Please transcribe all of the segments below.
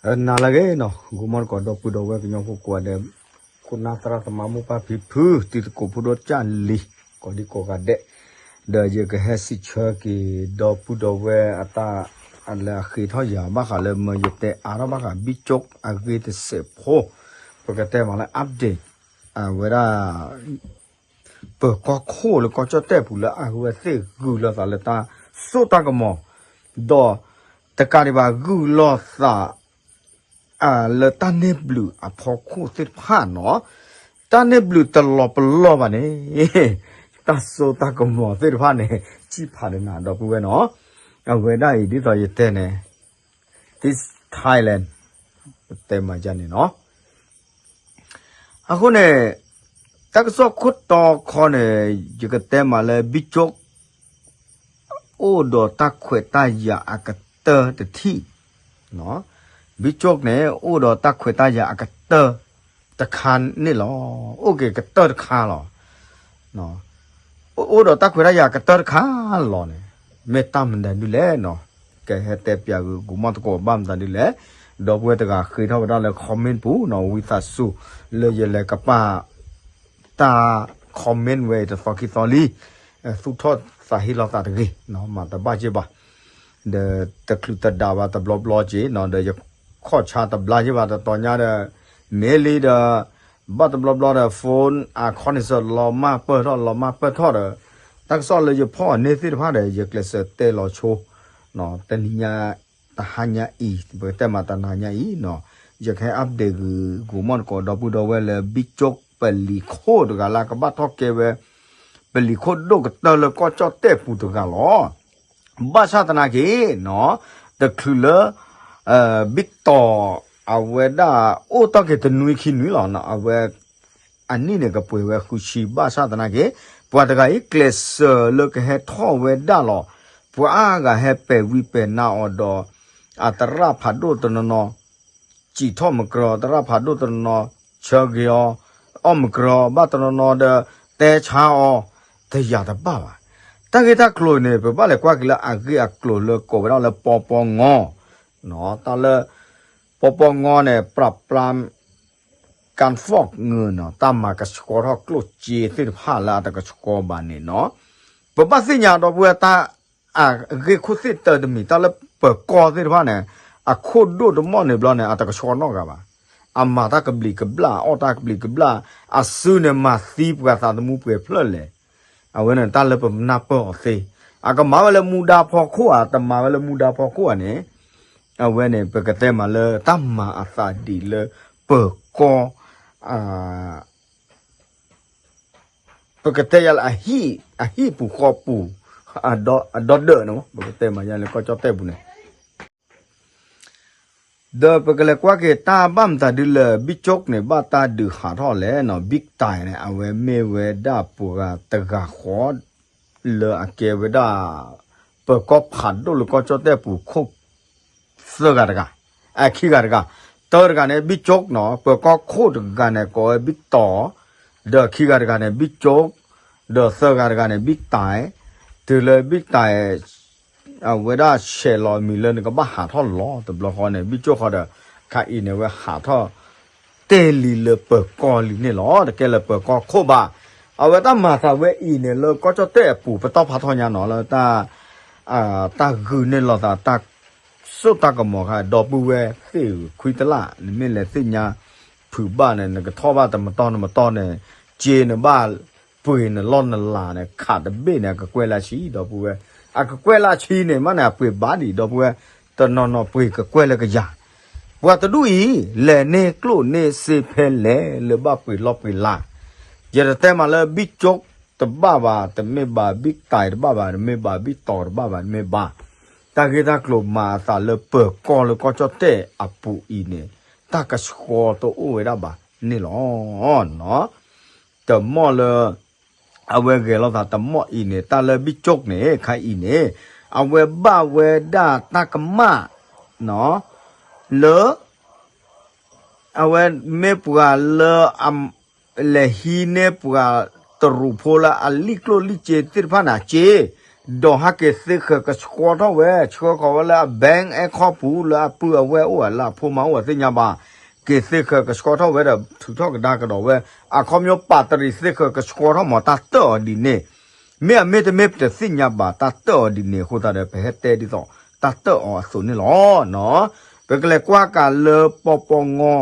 နၤလၢအဂ့ၤနီၤ ဂီၤမီၢ်သကိး ဒီပုၢ်ဒီဝဲၢ်ကညီဖိကိးဂၤဒဲး, ခိၣ်နၢ်သရၣ်သမါမိၢ်ပၢ်ဖံဖု တံၤသကိးဖိဒိၣ်ကၢ်လံၤ ကိးဒံကိးဂၤဒဲး, ဒီးယကဟဲစံးဆၢက့ၤ ဒီပုၢ်ဒီဝဲၢ်အတၢ် လၢအဃ့ထီၣ်ယၤဘၣ်ဃးလၢမၢယတဲအါထီၣ်ဘၣ်ဃး ဘံၣ်ကၠိၣ်အဂ့ၢ်တစဲးဖိ, ပကတဲမးလၢ update အဝဲဒၣ် ပၢၤကီၢ်ခိၣ်လၢကီၢ်ကၠီၣ်တဲၣ်ပူၤလၢအဝဲသ့ၣ်ဂုာ်လိာ်သးလၢတၢ်စိတၢ်ကမီၤ, ဒီးတကးဒံးဘၣ်ဂုာ်လိာ်သး လၢတၢ်န့ၢ်ဘျုးအဖီခိၣ်သ့ၣ်တဖၣ်နီၤ, တၢ်န့ၢ်ဘျုးတလီၤပလီၢ်ဘၣ်န့ၣ် တၢ်စိတၢ်ကမီၤသ့ၣ်တဖၣ်န့ၣ် စံးဖးဒၣ်နၤဒီပုၢ်ဝဲၢ်နီၤ, အဝဲဒၣ်အံၤဒ်သိးယတဲန့ၣ် this Thailand တဲမၤယါန့ၣ်နီၤ အဃိန့ၣ် တၢ်ကစီၣ်ခိၣ်တီခီန့ၣ် ယကတဲမးလၢ ဘံၣ်ကၠိၣ် အိၣ်ဒီးတၢ်ခွဲးတၢ်ယာ်အကတၢၢ်တထံၣ်, ဘံၣ်ကၠိၣ်န့ၣ် အိၣ်ဒီးတၢ်ခွဲးတၢ်ယာ်အကတၢၢ်တခါန့ၣ်လီၤ. အိၣ်က့ၤကတၢၢ်တခါလီၤ. အိၣ်ဒီးတၢ်ခွဲးတၢ်ယာ်အကတၢၢ်တခါလီၤန့ၣ် မ့ၢ်တၢ်မနုၤဒ်လဲၣ်နီၤ, ကဟဲတဲပၠးဂုာ်ဂီၤမီၢ်သကိးဘၣ်မတၤဒ်လဲၣ်, ဒီပုၢ်ဝဲၢ်တဂၤဃ့ထီၣ်ဝဲဒၣ်လၢ comment ပူၤနီၤ, ဝံသးစူၤ လၢယလဲၤကပာ် တၢ် comment ဝဲအံၤတသီခံသီလံ, သူၣ်ထီၣ်သးဟ့လိာ်သးတဂ့ၤ, မၤတဘၣ်က့ၤဘၣ်, ဒီးတချုးတဒါဘၣ်တဘျီဘျီက့ၤနီၤ, ဒီးယခီၣ်ဆါတဘျါက့ၤဘၣ်တတီၤညါဒီး, မ့ၢ်လံဒီး, ဘၣ်တဘျီဘျီဒီး phone အခီၣ်န့ၣ်စ့ၢ်လီၤမၢ်ပၢၢ်ထီၣ် လီၤမၢ်ပၢၢ်ထီၣ်ဒီး, တၢ်ကစီၣ်လၢယဖီၣ်န့ၢ်သ့ၣ်တဖၣ်ဒီး ယကျဲးစၢးတဲလီၤဆိ တနံၤညါ တဟါညါအံၤ ပကတဲမးတနၤညါအံၤနီၤ, ယကဟဲ update ဂုာ်ဂီၤမီၢ်သကိး ဒီပုၢ်ဒီဝဲၢ်လၢ ဘံၣ်ကၠိၣ်ပလံၤခိၣ်တဂၤလၢအကဘၣ်ထီၣ်ကဲဝဲ ပလံၤခိၣ်ဒိၣ်ကတၢၢ်လၢကီၢ်ကၠီၣ်တဲၣ်ပူၤတဂၤလီၤ. ဘၣ်ဆၣ်သနာ်က့နီၤ, တချုးလၢ ဘံၣ်တီၢ် အဝဲဒၣ်အိၣ်တ့ၢ်က့ၤတနွံခံနွံလီၤ. အဝဲ အနံၣ်န့ၣ်ကပှဲၤဝဲဃုဆံ ဘၣ်ဆၣ်သနာ်က့ ပှၤတဂၤအံၤ ကျဲးစၢးလၢကဟဲထီၣ်ဝဲဒၣ်လီၤ. ပှၤအါဂၤဟဲပဲာ်ဝံပဲာ်နါအီၤဒီး အသရၣ်ဖးဒိၣ်တနီၤနီၤ စံးထီၣ်မုၢ်ကြၢး, သရၣ်ဖးဒိၣ်တနီၤနီၤ ဆၢဂ့ၤအီၤ, အီၣ်မုၢ်ကြၢး, ဘၣ်တနီၤနီၤဒီး တဲဆါအီၤ, တယာ်တဘၣ်ဘၣ်. တၢ်ဂ့ၢ်တၢ်ကျိၤန့ၣ် ပဘၣ်လဲၤကွၢ်က့ၤလၢအဂ့ၢ်အကျိၤလၢကိးဝဲဒၣ်လၢပီပီငီ, တၢ်လၢ ပီပီငီန့ၣ် ပြးပြး ကၣ်ဖီၣ်ငုာ်နီၤ, တၢ်မၤကဆှီထီၣ်ကျိၣ်စ့သ့ၣ်တဖၣ်လၢအတကဆှီဘၣ်န့ၣ်နီၤ, ပဘၣ်သ့ၣ်ညါဒီပုၢ်ဝဲၢ် တၢ်အဂ့ၢ်ခိၣ်သ့ၣ်တၢတမံၤ တၢ်လၢပၢၤကီၢ်သ့ၣ်တဖၣ်န့ၣ် အခိၣ်ဒိၣ်တမီၢ်န့ၣ်ဘျီန့ၣ် အတကဆှီနီတဂၤဘၣ်. အမၤတၢ်ကဘျံးကဘျၣ် အီၣ်တၢ်ကဘျံးကဘျၣ် အစုန့ၣ်မၤသံပှၤသးသမူပှဲၤဖျၢၣ်လဲၣ်. အဝဲန့ၣ်တၢ်လၢပနၢ်ပၢၢ်အီၤသ့, အကမၤဝဲလၢမူဒါဖီခိၣ်ဧါ, တမၤဝဲလၢမူဒါဖီခိၣ်ဧါန့ၣ်, အဝဲန့ၣ် ပကတဲမးလၢတၢ်မၤအသးဒ်လၢပၢၤကီၢ် ပကတဲယၤလၢ အဟံၣ်ပူၤဃီပူၤ အဒီဒၢးန့ၣ် ပကတဲမးယၤလၢကီၢ်ကၠီၣ်တဲၣ်ပူၤန့ၣ် ဒီးပကလဲၤကွၢ်က့ၤတၢ်ဘၣ်မတၤဒ်လဲၣ် ဘံၣ်ကၠိၣ်န့ၣ် ဘၣ်တၢ်ဒုးဟးထီၣ်လဲၣ်နီၤ, ဘံၣ်တၢ်န့ၣ် အဝဲမ့ၢ်ဝဲဒၣ်ပှၤတဂၤဃီ လၢအကဲဝဲဒၣ် ပၢၤကီၢ်ဖးဒိၣ်လၢကီၢ်ကၠီၣ်တဲၣ်ပူၤခိၣ် သၢဂၤတဂၤ, အခံဂၤတဂၤ, တၢတဂၤန့ၣ် ဘံၣ်ကၠိၣ်နီၤ, ပၢၤကီၢ်ခိၣ်တဂၤန့ၣ် ကိးဝဲဘံၣ်တီၢ်, ဒီးခံဂၤတဂၤန့ၣ် ဘံၣ်ကၠိၣ်, ဒီးသၢဂၤတဂၤန့ၣ် ဘံၣ်တၢ်, တုၤလၢဘံၣ်တၢ် အဝဲဒၣ်ဆဲးလီၤမံၤလၢနကဘၣ်ဟးထီၣ်လီၤတဘျီဃီန့ၣ် ဘံၣ်ကၠိၣ်ဃီဒီး ခါအံၤန့ၣ် အဝဲဟးထီၣ် တဲလံလၢပၢၤကီၢ်လံန့ၣ်လီၤ. တကဲလၢပၢၤကီၢ်ခိၣ်ဘၣ်. အဝဲတၢ်မၤသးဝဲအံၤန့ၣ် လၢကီၢ်ကၠီၣ်တဲၣ်အပူၤ ပတီၢ်ဖးထီညါနီၤ လၢတၢ် တၢ်ဂုာ်န့ၢ်လိာ်သး တၢ်စိတၢ်ကမီၤခါ ဒီပုၢ်ဝဲၢ်သ့ၣ်ဧၢ ခွံတလၢ် နမ့ၢ်လဲၤသ့ၣ်ညါ ဖုးဘၣ်န့ၣ် နကထီၣ်ဘၣ်တမတီၢ်နမတီၢ်န့ၣ် က့နဘၣ်ပှ့ၤနလီၢ်နလၤန့ၣ် ခးတဘ့ၣ်န့ၣ် အကကွဲၢ်လၢဆံ ဒီပုၢ်ဝဲၢ် အကကွဲၢ်လၢဆံန့ၣ် မ့ၢ်န့ၣ် အပှ့ၤဘၣ်ဒံး ဒီပုၢ်ဝဲၢ် တနီၤနီၤပှ့ၤကကွဲၢ်လၢကယၤ ပှၤတဒူၣ်အံၤ လဲၤန့ၢ်ကျိၣ်န့ၢ်စ့ဖဲလဲၣ် လၢဘၣ်ပှ့ၤလီၢ်ပှ့ၤလၤ ယတတဲမးလၢဘံၣ်ကၠိၣ်တဘၣ်ဘၣ် တမ့ၢ်ဘၣ် ဘံၣ်တၢ်တဘၣ်ဘၣ် တမ့ၢ်ဘၣ် ဘံၣ်တီၢ်တဘၣ်ဘၣ် တမ့ၢ်ဘၣ် တၢ်ဂ့ၢ်တၢ်ကျိၤမၤအသးလၢပၢၤကီၢ်လၢကီၢ်ကၠီၣ်တဲၣ်အပူၤအံၤန့ၣ် တၢ်ကဆှီတအိၣ်ဝဲဒၣ်ဘၣ်န့ၣ်လီၤ. တမီၢ်လၢ အဝဲဂဲၤလိာ်သးတမီၢ်အံၤန့ၣ် တၢ်လၢဘံၣ်ကၠိၣ်န့ၣ် ခါအံၤန့ၣ် အဝဲဘၣ်ဝဲဒၣ်တၢ်ကမၣ် လၢ အဝဲမ့ၢ်ပှၤလၢ လဲၤဟံးန့ၢ်ပှၤတရူးဖိလၢအလံၣ်ကျိၣ်လံၣ်စ့သ့ၣ်တဖၣ်န့ၣ် အစ့ ဒီးဟဲက့ၤသ့ဃၢၤကဆှီထီၣ်ဝဲ ဆှၢဃီၤဝဲလၢအ bank အဲခီပူၤ လၢအပုၢ်အဝဲၢ်အိၣ် လၢအဖိမါအိၣ် အသ့ၣ်ညါဘၣ်, က့ၤသ့ဃၢၤကဆှီထီၣ်ဝဲဒီး ထုးထီၣ်ကဒါကဒီးဝဲ, အခီပညီပာ်တရံးသ့ဃၢၤကဆှီထီၣ်မး တၢ်တၢၣ်အီၤဒ်န့ၣ်, မ့ၢ်အမ့ၢ်တမ့ၢ်ပတသ့ၣ်ညါဘၣ် တၢ်တၢၣ်အီၤဒ်န့ၣ်အဃိသတးဒီး ပဟဲတဲဒ်သိး တၢ်တၢၣ်အီၤအသိးန့ၣ်လီၤ. ပကလဲၤကွၢ်ကးလၢပီပီငီ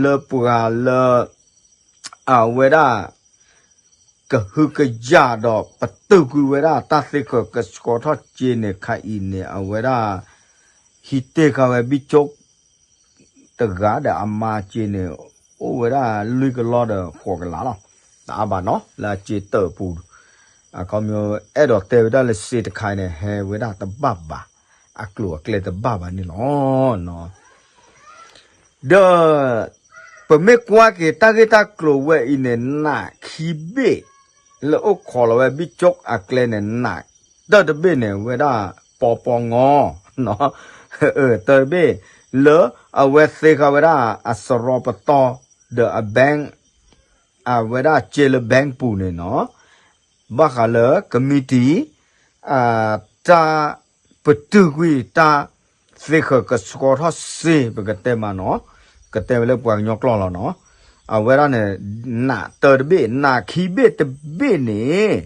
လၢပှၤလၢ အဝဲဒၣ် ကဟုကယာ်ဒီးပတုာ်ကွံာ်ဝဲဒၣ် တၢ်သ့ဃၢၤကဆှီထီၣ်စ့န့ၣ် ခါအံၤန့ၣ် အဝဲဒၣ် ဟံးတ့ၢ်ဃာ်ဝဲ ဘံၣ်ကၠိၣ် တဂၤဒီးအမါစ့န့ၣ် အိၣ်ဝဲဒၣ်လွံၢ်ကလီဒီးဃိးကလးလီၤ. တအါဘၣ်နီၤ လၢအစ့တၢၢ်အပူၤ, အခီပညီ အဲၣ်ဒိးတဲဝဲဒၣ်လၢစ့တခါအံၤန့ၣ် ဟဲဝဲဒၣ်တဘၣ်ဘၣ်, အကျိၤအကျဲတဘၣ်ဘၣ်န့ၣ်လီၤ. ဒီး ပမ့ၢ်ကွၢ်က့ၤတၢ်ဂ့ၢ်တၢ်ကျိၤဝဲအံၤန့ၣ် နးခံဘ့ၣ် လၢအိၣ်ခိးလီၤဝဲ ဘံၣ်ကၠိၣ်အကျဲန့ၣ် နးတၢၢ်တဘ့ၣ်န့ၣ် ဝဲဒၣ်ပီပီငီ တၢၢ်တဘ့ၣ် လၢအဝဲသ့ဃာ်ဝဲဒၣ်အစရီပတီၢ် ဒီးအ bank အဝဲဒၣ်စ့လၢ bank ပူၤန့ၣ်နီၤ ဘၣ်ဃးလၢ committee တၢ်ပတုာ်ကွံာ်တၢ်သ့ဃၢၤကဆှီထီၣ်စ့ ပကတဲမးနီၤ, ကတဲဝဲလၢပှၤကညီကျိာ်လီၤနီၤ, အဝဲဒၣ်န့ၣ် နးတၢၢ်တဘ့ၣ် နးခံဘ့ၣ်တဘ့ၣ်န့ၣ်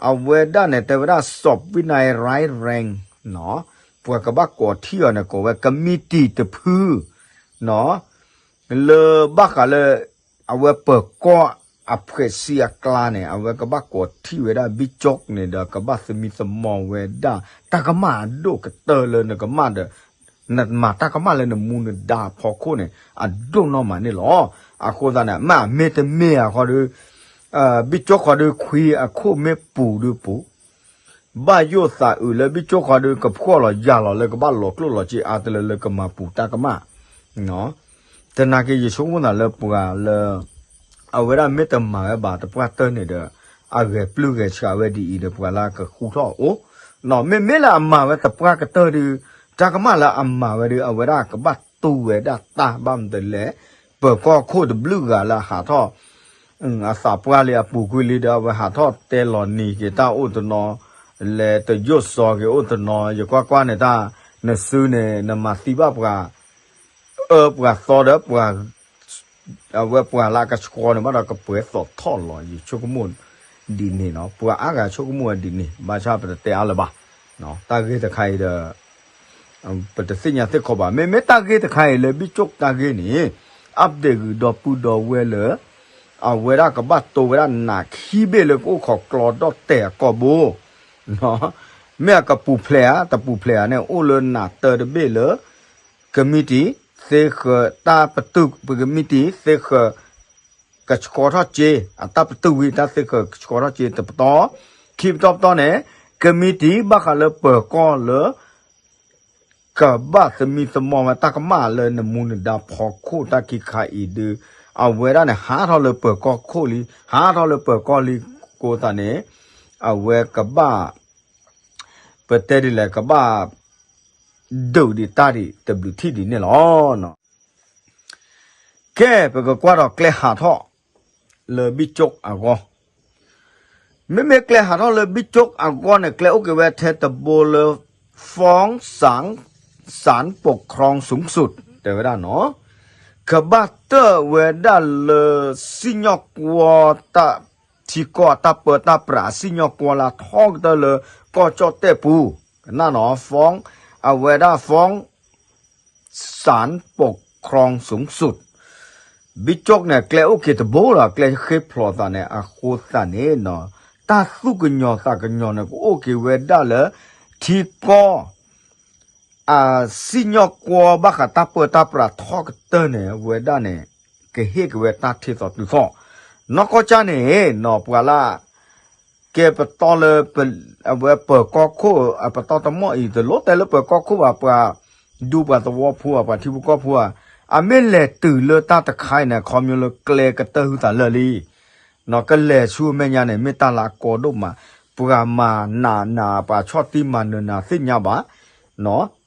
အဝဲဒၣ်န့ၣ် တဲဝဲဒၣ် စီးပွင့်နိုင် ရိုင်းရံ နီၤ, ပှၤကဘၣ်ကိးထီၣ်အီၤန့ၣ် ကိးဝဲ committee တဖု နီၤ လၢဘၣ်ဃးလၢ အဝဲပၢၤကီၢ်အဖှဲးဆံအကျါန့ၣ် အဝဲကဘၣ်ကိးထီၣ်ဝဲဒၣ် ဘံၣ်ကၠိၣ်န့ၣ်ဒီး ကဘၣ်သမံသမိးဝဲဒၣ် တၢ်ကမၣ်အဒိၣ်ကတၢၢ်လၢနကမၣ်ဒီး နမၤတၢ်ကမၣ်လၢနမူနဒါဖီခိၣ်န့ၣ် အဒိၣ်နီၢ်မးန့ၣ်လီၤ. အဃိသတးန့ၣ် မ့ၢ်မ့ၢ်တမ့ၢ်အခီဒီး ဘံၣ်ကၠိၣ်ခီဒီး ခွံအခိၣ်မ့ၢ်ပူၤဒီးပူၤ ဘၣ်ယိၣ်သးအုးလၢဘံၣ်ကၠိၣ်ဃီဒီး ကဖှီၣ်လီၤယာ်လီၤလၢကဘၣ်လီၤကျိၣ်လီၤစ့အါတလၢလၢကမၤပူၤတၢ်ကမၣ်, တနာ်က့ ယဆိကမိၣ်သးလၢပှၤလၢ အဝဲဒၣ်မ့ၢ်တမၤဝဲဘၣ်တပှၢ်တၢၢ်န့ၣ်ဒီး အဂဲၤပျုၢ်ဂဲၤဆှးဝဲဒ်အံၤဒီး ပှၤလၢကဃူထီၣ်အိၣ်, နီၤ မ့မ့ၢ်လၢအမၤဝဲတပှၢ်ကတၢၢ်ဒီး တၢ်ကမၣ်လၢအမၤဝဲဒီး အဝဲဒၣ်ကဘၣ်တူၢ်ဝဲဒၣ်တၢ်ဘၣ်မနုၤလဲၣ်, ပၢၤကီၢ်ခိၣ်တဘျုးဂၤလၢအဟးထီၣ် အသးပှၢ်လံအပူၤကွံာ်လံဒီး အဝဲဟးထီၣ်တဲလီၤနံၤက့ၤတၢ်အိၣ်တနီၤ, လဲၤတယိၣ်စီၤက့ၤအိၣ်တနီၤ, ယကွၢ်ကွၢ်န့ၣ်တၢ် နစုန့ၣ် နမၤသံဘၣ်ပှၤ အၢပှၤသီဒီးပှၤ အဝဲပှၤလၢအကဆှီန့ၣ် ဘၣ်ဒီးကပှဲၤသီၣ်ထီၣ်လီၤ ယဆိကမိၣ်ဒ်န့ၣ်နီၤ, ပှၤအါဂၤဆိကမိၣ်ဝဲဒ်န့ၣ်, ဘၣ်ဆၣ်ပတတဲအါလၢၤဘၣ်, တၢ်ဂ့ၢ်တခါအံၤဒီး ပတသ့ၣ်ညါသ့ၣ်ခီဘၣ်, မ့မ့ၢ်တၢ်ဂ့ၢ်တခါအံၤလၢ ဘံၣ်ကၠိၣ်တၢ်ဂ့ၢ်န့ၣ် update ဂုၤဒီပုၢ်ဒီဝဲၢ်လၢ အဝဲဒၣ်ကဘၣ်တိဝဲဒၣ်နးခံဘ့ၣ်လၢကအိၣ်ခိးကျီဒီၣ်တဲာ်အကိာ်ဘိ မ့ၢ်အကပူၤဖျဲးဧါ တပူၤဖျဲးဧါန့ၣ် အိၣ်လၢနးတၢၢ်တဘ့ၣ်လၢ committee သ့ဃၢၤတၢ်ပတုာ် committee သ့ဃၢၤ ကဆှီထီၣ်စ့ အတၢ်ပတုာ်ဝံၤ တၢ်သ့ဃၢၤကဆှီထီၣ်စ့တပတီၢ်, ခံပတီၢ်ပတီၢ်န့ၣ် committee ဘၣ်ဃးလၢပၢၤကီၢ်လၢ ကဘၣ်သမံသမိးဝဲတၢ်ကမၣ်လၢနမူနဒါဖီခိၣ်တၢ်ခံခါအံၤဒီး အဝဲဒၣ်န့ၣ် ဟးထီၣ်လၢပၢၤကီၢ်ခိၣ်လံ, ဟးထီၣ်လၢပၢၤကီၢ်လံကိးသးန့ၣ် အဝဲကဘၣ် ပတဲဒ်လဲၣ် ကဘၣ် ဒုးဒံးတၢ်ဒံးတဘျုးထံၣ်ဒံးန့ၣ်လီၤ. ကဲ ပကကွၢ်ဒီးကျဲဟးထီၣ် လၢဘံၣ်ကၠိၣ်အဂီၢ်, မ့မ့ၢ်ကျဲဟးထီၣ်လၢဘံၣ်ကၠိၣ်အဂီၢ်န့ၣ် ကျဲအိၣ်က့ၤဝဲထဲတဘိလၢ ฟ้องศาล ศาลปกครองสูงสุด တဲဝဲဒၣ်နီၤ, ကဘၣ်တၢၢ်ဝဲဒၣ်လၢ စံၣ်ညီၣ်ကွီၢ်တၢ် ထံကီၢ်အတၢ်ပၢတၢ်ပြး စံၣ်ညီၣ်ကွီၢ်လၢထီကတၢၢ်လၢကီၢ်ကၠီၣ်တဲၣ်ပူၤ, ကနၣ်နီၤ ฟ้อง အဝဲဒၣ် ฟ้องศาลปกครองสูงสุด ဘံၣ်ကၠိၣ်န့ၣ် ကျဲအိၣ်က့ၤတဘိလီၤ ကျဲဃ့ဖျိးသးန့ၣ် အဃိသတးန့ၣ်နီၤ တၢ်သူၣ်ကညီၤသးကညီၤန့ၣ် ကအိၣ်က့ၤဝဲဒၣ်လၢ ထံကီၢ် အစံၣ်ညီၣ်ကွီၢ်ဘၣ်ဃးတၢ်ပၢတၢ်ပြးထီကတၢၢ်န့ၣ် အဝဲဒၣ်န့ၣ် ကဟ့ၣ်က့ၤဝဲတၢ်ထံသီတုၤသီ, နီၢ်ကီၢ်ကၢ်န့ၣ်နီၤ ပှၤလၢ ကဲပတီၢ်လၢ အဝဲပၢၤကီၢ်ခိၣ် အပတီၢ်တမီၢ်အံၤ တလိၣ်တဲလၢပၢၤကီၢ်ခိၣ်ဘၣ် ပှၤဒူပှၤသဝီဖိဧါ ပှၤထံဖိကီၢ်ဖိဧါ, အမ့ၢ်လဲၤတုၤလၢတၢ်တခါအံၤန့ၣ် ခီဖျိလၢကျဲကတၢၢ်ဟုသးလၢာ်လံ နီၤ ကလဲၤဆူအမဲာ်ညါန့ၣ် မ့ၢ်တၢ်လၢအကီဒိၣ်မး, ပှၤမၤနးနး ပှၤဆီၣ်တံၢ်မၤနၢၤနၤသ့ၣ်ညါဘၣ်,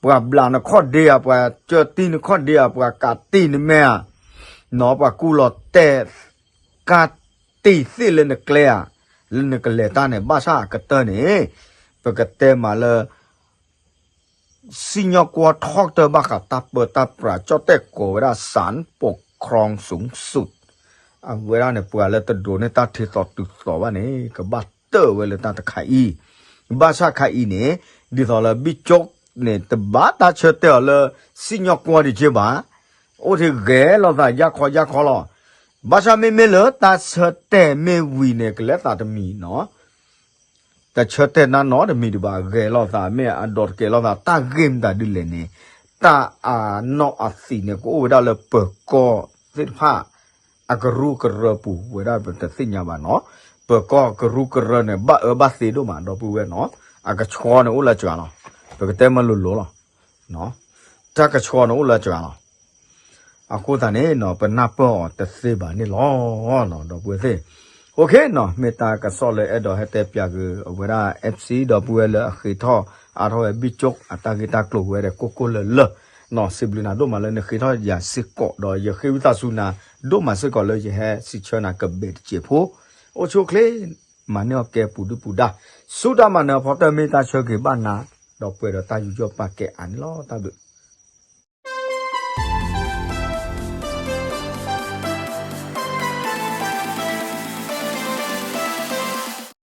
ပှၤဘျးနခီၣ်ဒ့ဧါ ပှၤကၢတံၢ်နခီၣ်ဒ့ဧါ ပှၤကးတံၢ်နမဲာ်ဧါ, နီၤ ပှၤကူၣ်လီၤတဲာ် ကးတံၢ်သ့ၣ်လၢနကျဲဧါ, လၢနကလဲၤတၢ်န့ၣ် ဘၣ်ဆၣ်အကတၢၢ်န့ၣ် ပကတဲမးလၢ စံၣ်ညီၣ်ကွီၢ်ထီၣ်ကတၢၢ်ဘၣ်ဃးတၢ်ပၢတၢ်ပြး ကၠီၣ်တဲၣ်ကိးဝဲဒၣ် ศาลปกครองสูงสุด အဝဲဒၣ်န့ၣ် ပှၤလၢတဒိးန့ၢ်တၢ်ထံသီတုၤသီဘၣ်န့ၣ် ကဘၣ်တၢၢ်ဝဲလၢတၢ်တခါအံၤ, ဘၣ်ဆၣ်ခါအံၤန့ၣ် ဒ်သိးလၢ ဘံၣ်ကၠိၣ် န့ၣ် တဘၣ်တၢ်ဆၢတဲာ်အီၤလၢ စံၣ်ညီၣ်ကွီၢ်ဒံးက့ဘၣ်, အိၣ်ထဲဂဲၤလိာ်သးယၢ်ခီယၢ်ခီလီၤ. ဘၣ်ဆၣ်မ့မ့ၢ်လၢတၢ်ဆၢတဲာ်မ့ၢ်ဝံၤန့ၣ် ကလဲၤသးတမံၤနီၤ တဆၢတဲာ်နါနီတမံၤဒံးဘၣ်, ဂဲၤလိာ်သး မ့ၢ်အဒိးတကဲလိာ်သး တၢ်ဂ့ၢ်မတၤဒ်လဲၣ်န့ၣ် တၢ်အနီၣ်အသံးန့ၣ် ကအိၣ်ဝဲဒၣ်လၢပၢၤကီၢ်သ့ၣ်တဖၣ် အကရူၢ်ကရၢပူၤဝဲဒၣ် ပတသ့ၣ်ညါဘၣ်နီၤ. ပၢၤကီၢ်ကရူၢ်ကရၢန့ၣ် ဘၣ်အၢဘၣ်သီဒိၣ်မး ဒီပုၢ်ဝဲၢ်နီၤ. အကဆှီန့ၣ်အိၣ်လၢစှၤလီၤ, ပကတဲမ့ၢ်လိၤလိၤလီၤ တၢ်ကဆှီန့ၣ်အိၣ်လၢစှၤလီၤ. အဃိသတးန့ၣ်နီၤ ပနၢ်ပၢၢ်အီၤတသ့ဘၣ်န့ၣ်လီၤ. ဒီပုၢ်ဝဲၢ်သ့ၣ်, အိၣ်ခ့နီၤ မ့ၢ်တၢ်ကစီၣ်လၢအဲၣ်ဒိးဟဲတဲပၠးက့ၤအဝဲဒၣ် FC ဒီပုၢ်ဝဲၢ်လၢအဃ့ထီၣ်အါထီၣ်ဝဲ ဘံၣ်ကၠိၣ် အတၢ်ဂ့ၢ်တၢ်ကျိၤဝဲဒၣ်ကိၢ်ကိၢ်လၢၤလၢ်နီၤ. စံးဘျုးနၤဒိၣ်မးလၢနဃ့ထီၣ်ယၤစ့ၢ်ကီး ဒီးယဃ့ဝံသးစူၤနၤဒိၣ်မးစ့ၢ်ကီးလၢ ယဟဲစံးဆၢနၤကဘဲးတစဲးဖိ, အိၣ်ဆူၣ်အိၣ်ချ့ မၤန့ၢ်အီၣ်ကဲပူၤဒုၣ်ပူၤဒါ, ဆူတၢ်မၤနၢၤအဖီတၢၢ် မ့ၢ်တၢ်ဆၢဂ့ၤဘၣ်နၤ ဒီးပှဲၤဒီးတၢ်ယူးယီၣ်ပာ်ကဲအါန့ၣ်လီၤ. တၢ်ဘျုး